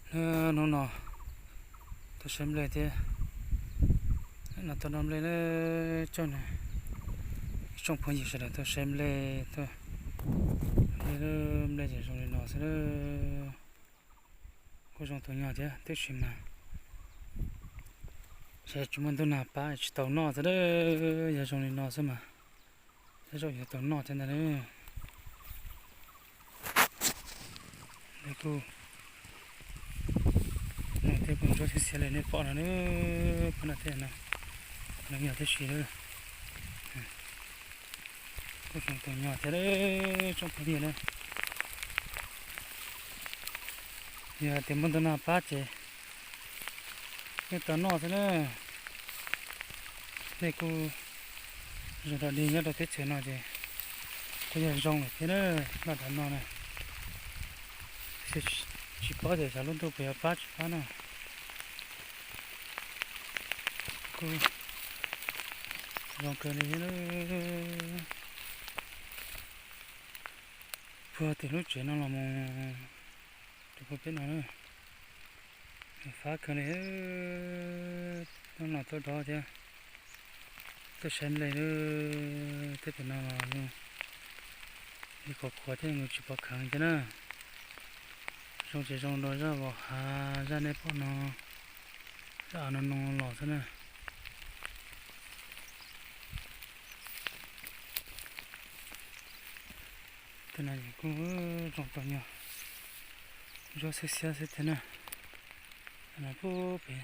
Hnub no tuaj saib nplej thiab, no tuaj noj nplej na, tsoom phooj ywg sawv daws tuaj saib nplej, tuaj nplej, nplej ces zoo li no xwb. Kuj zoo tus nyuag thiab, tab sis mas xyov tsis muaj ntuj nag pab tsis tau noj xwb, yog zoo li no xwb mas tej zaum yuav tau noj thiab ntag na. Nplej kuj no thiab, kuj ntsuab xiab xiab li nej pom no na, pab no thiab no, no yog tib si lawm. Kuj zoo tus nyuag thiab, tsoom phooj ywg na. Yog tias muaj ntuj nag pab ces yeej tau noj xwb na. Nplej kuj zoo dog dig nyob rau teb chaws no ces kuj yog zoo lawm thiab na, noj tau no na. Tsis paub tias xyov lub ntuj puas yuav pab tsis pab na. Kuj zoo kawg li thiab. Puag tim lub tsev no los mus rau puag pem no na, fab kawg li. Hnub no tuaj dov thiab, tuaj saib nplej lawm, tej pem no los li qhuav qhuav thiab, nws tsis pov kheev thiab na. Zoo ces zoo rau zaj vos hav, zaj nej pom no, zaj av no no los xwb na. Tej no kuj zoo tus nyuag, ntsuab xiab xiab xwb thiab na. Tej no puag pem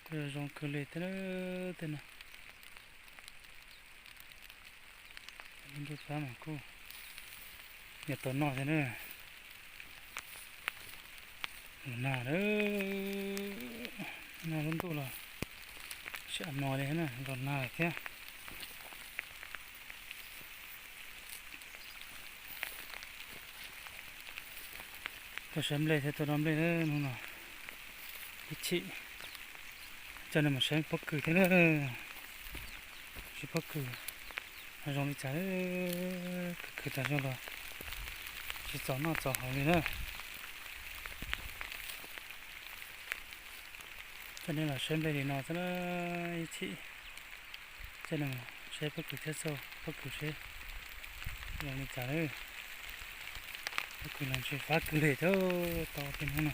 kuj zoo kawg li thiab na. Tej no lub ntuj pab mas kuj yuav tau noj thiab na. Los nag lawm, nag lub ntuj los sab no li na, los nag lawm thiab. Tuaj saib nplej thiab tuaj dov nplej na, hnub no ib chim coj nej mus saib pob kws thiab na. Saib pob kws zoo li cas, khwv khwv tas zog los tsis txaus noj txaus haus li na. Coj nej los saib nplej li no xwb na, ib chim coj nej mus saib pob kws thiab xauj pob kws seb zoo li cas lawm. Pob kws los ntshe fab kawg li thiab tau tej hnub no.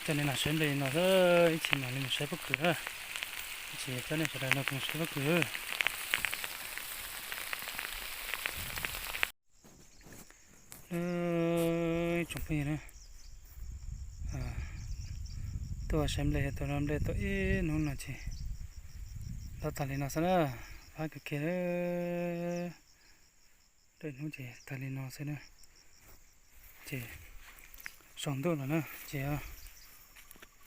Coj nej los saib nplej no xwb, ib chim mam li mus saib pob kws na. Ib chim coj nej sawv daws los kuj mus saib pob kws. Tsoom phooj ywg na, tuaj saib nplej, tuaj noj nplej tau ib hnub no ces dov tag li no xwb na, fab kawg kiag li. Dua ib hnub ces tag li no xwb na, ces saum ntuj lawm na ces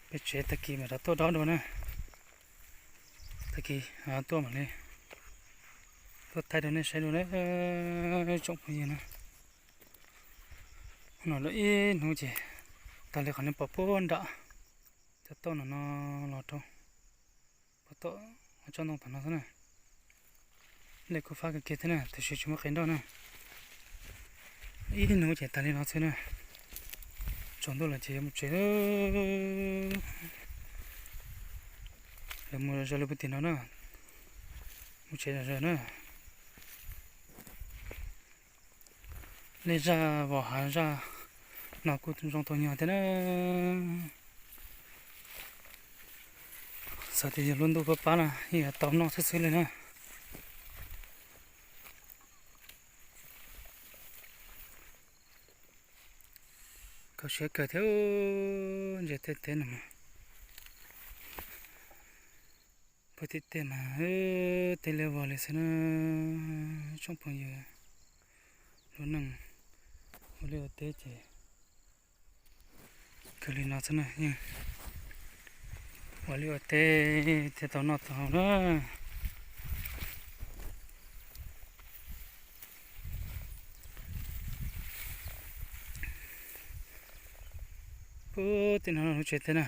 peb tsev tag kis mam rov tuaj dov dua na. Tag kis tuaj mam li tuaj thaij rau nej saib dua na, tsoom phooj ywg na. No lawm ib hnub ces tag li qhov nej pom puag nram cov toj no no los rau puag tom tsob ntoo tom no xwb na. Nplej kuj fab kawg kiag thiab na, tiam sis tsis muaj qe nroj na. Ib hnub ces tag li no xwb na. Tsaus ntuj lawm ces yuav mus tsev. Lawv mus zoj li puag tim no na, mus tsev zoj na. Nplej zaj vos hav zaj no kuj zoo tau nyuag thiab na. Xav tias yog lub ntuj pab pab na yeej yuav tau noj xwb xwb li na. Kho siab kawg thiab, ntsia tej teb no mas puag tim tej mas tej liab vog li xwb na. Tsoom phooj ywg, lub neej ua liaj ua teb ces kawg li no xwb na, yeej ua liaj ua teb thiaj tau noj tau haus na. Puag tim no lub tsev teb na.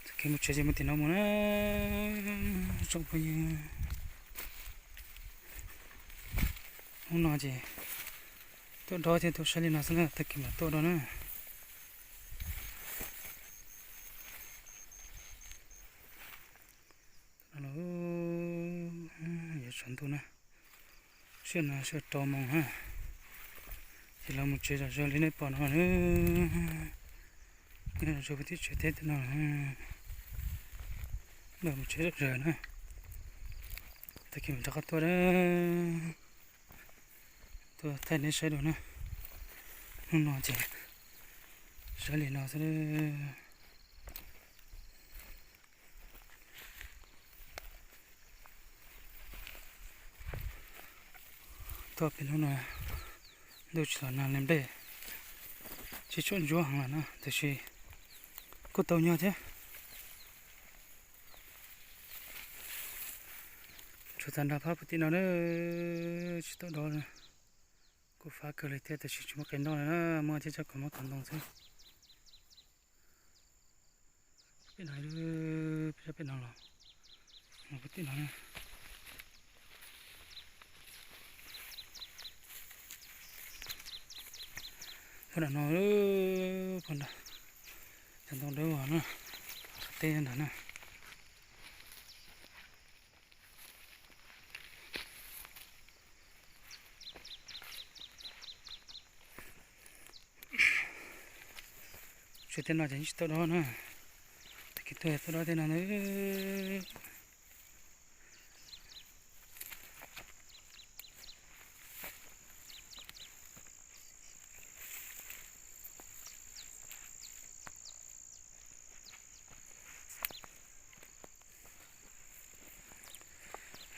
Tag kis mus tsev ces mus tim no mus na. Tsoom phooj ywg, hnub no ces tuaj dob thiab tuaj saib li no xwb na, tag kis mam tuaj dua na. Yuav tsaus ntuj na, siab no siab rau moos na, ces los mus tsev zom zaws li nej pom no na. Nyob zom zaws puag tim tsev teb no, los mus tsev zom zaws na, tag kis mam rov qab tuaj na. Tuaj thaij nej saib dua na. Hnub no ces saib li no xwb. Tuaj pem hnub no ntuj tsis los nag li nplej, tsis tshua ntsuab heev lawm na, tiam sis kuj tau nyog thiab. Tshuav tag nrho phab puag tim no na, tsis tau dob na. Kuj fab kawg li thiab, tab sis tsis muaj qe noj li na, muaj thiab tsob kom muab tov ntoo xwb. Pem no, pem no los, no puag tim no na. Puag nram no, puag nram, cov ntoo dawb na, qab teb nrad na. Tsev teb no ces yeej tsis tau dob na, tag kis tuaj tuaj dob tej no na.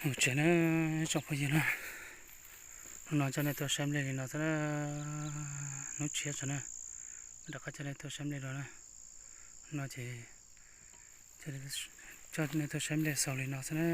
Mus tsev na, tsoom phooj ywg na. Hnub no coj nej tuaj saib nplej li no xwb na, hnub tshiab tso na, mam rov qab coj nej tuaj saib nplej dua na. Hnub no ces coj nej tuaj saib nplej xaus li no xwb na.